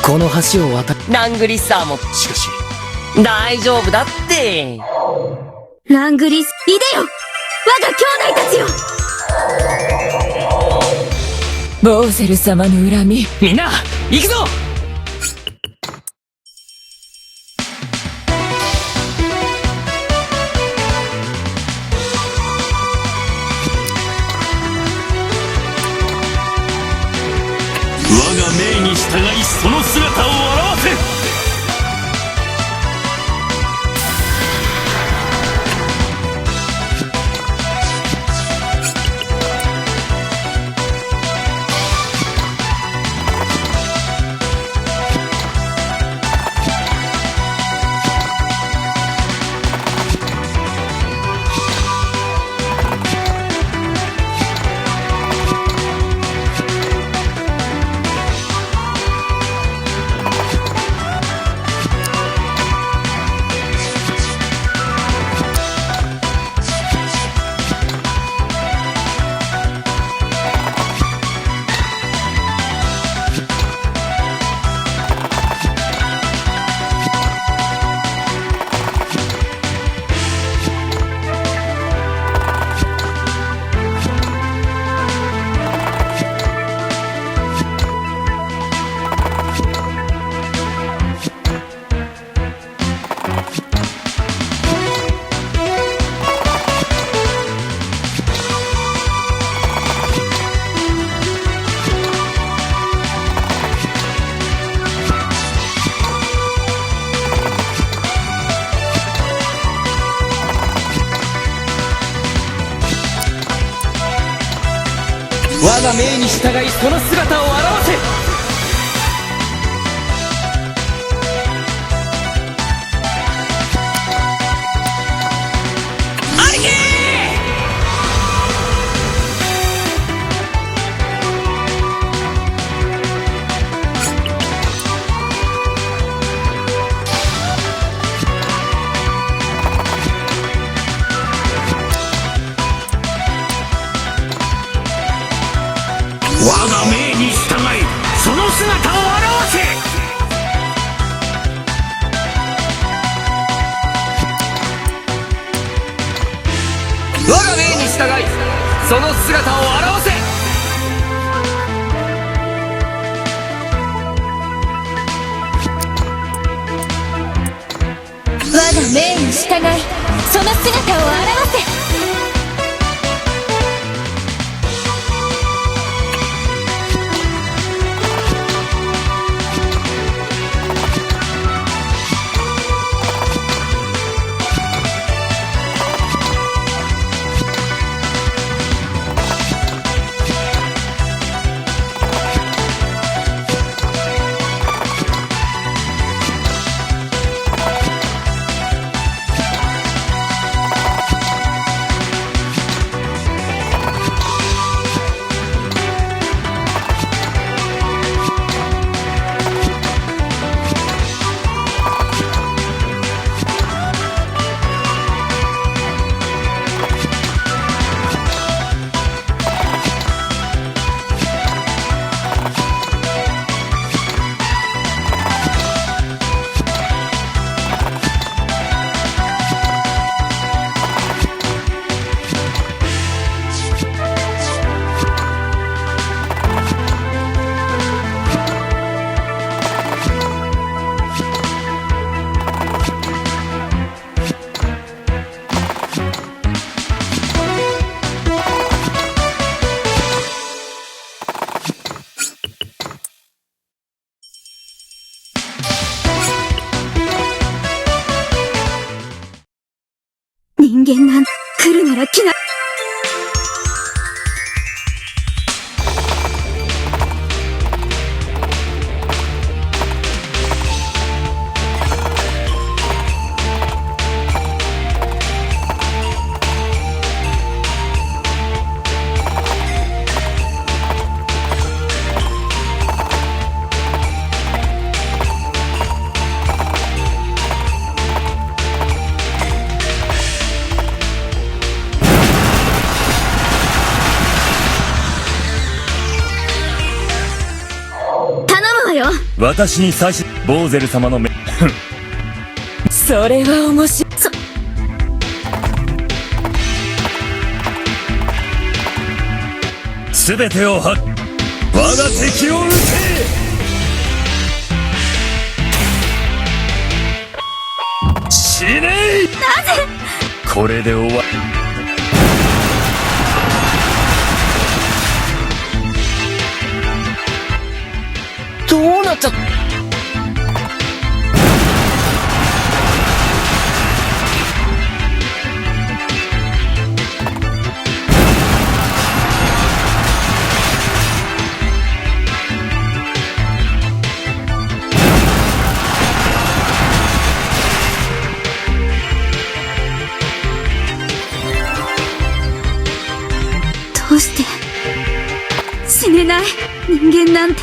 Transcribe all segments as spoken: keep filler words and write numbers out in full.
この橋を渡る。ラングリスさんも。しかし、大丈夫だって。ラングリス、いでよ、我が兄弟たちよ。ボーセル様の恨み。みんな、行くぞ。我が命に従い、その姿を現せ。我が命に従い、その姿を現せ。兄貴！我が命に従い、その姿を現せ！我が命に従い、その姿を現せ！我が命に従い、その姿を現せ！人間なん、来るなら来な。私に最初、ボーゼル様の目、それは面白い。そすべてをは、我が敵を討て。死ねい。なぜ？これで終わり。どうなっちゃった？どうして死ねない？人間なんて。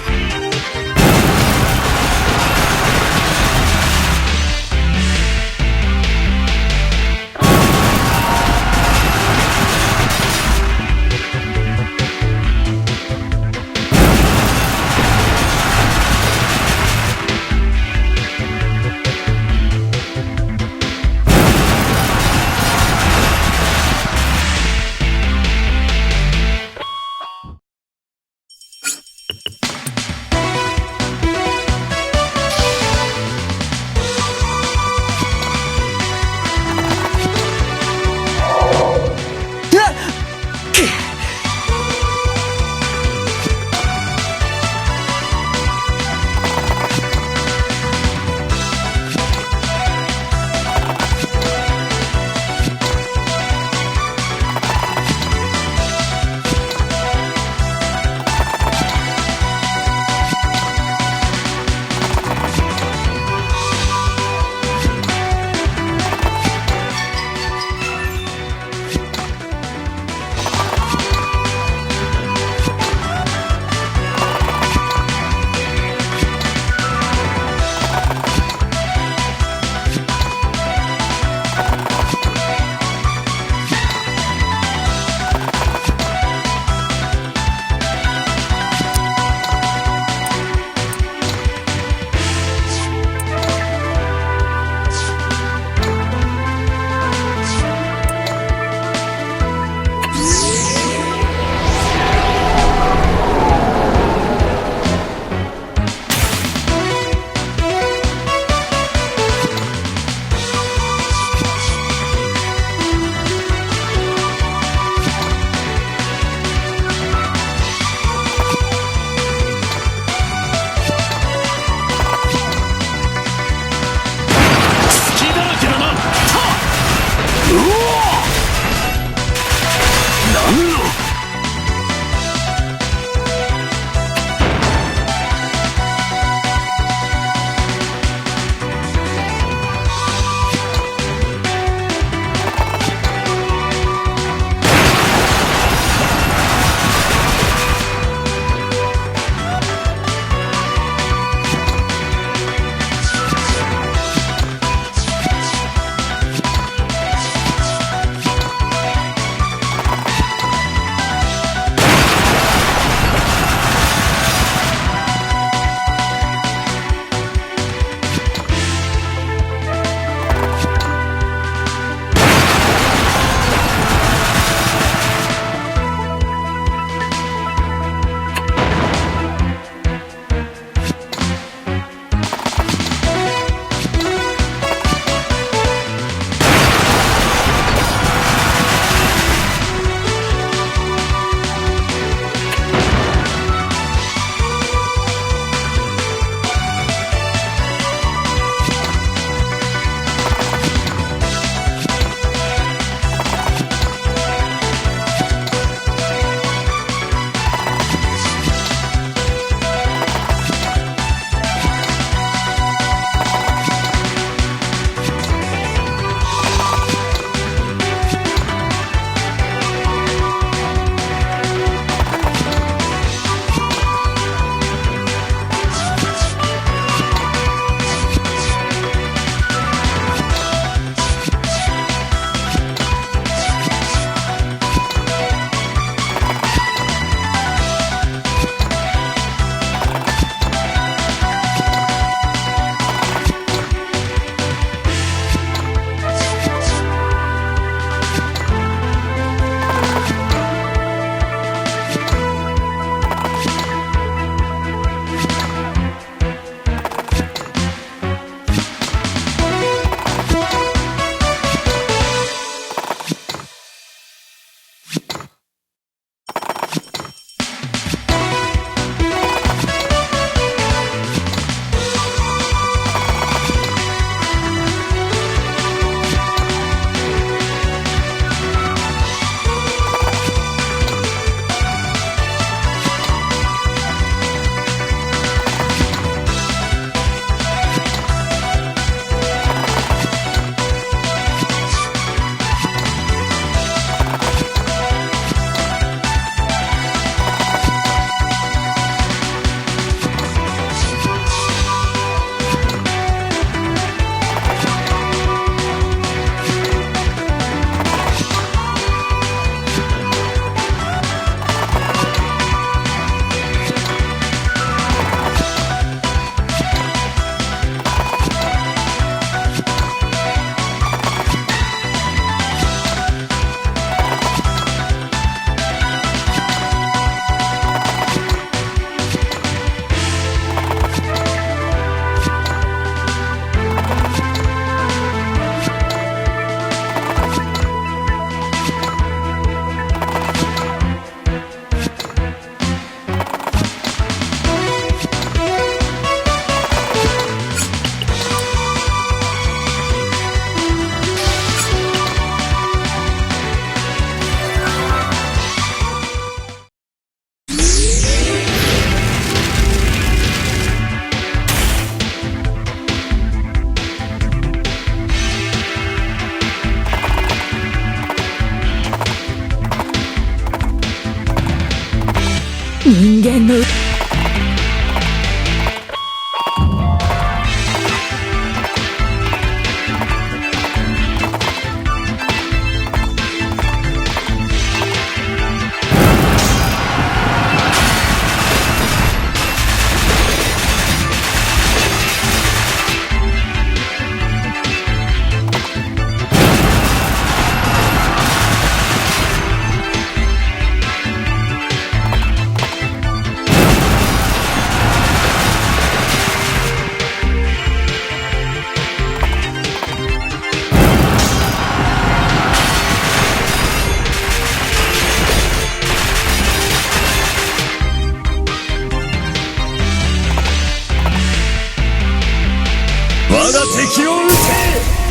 我が敵を討て。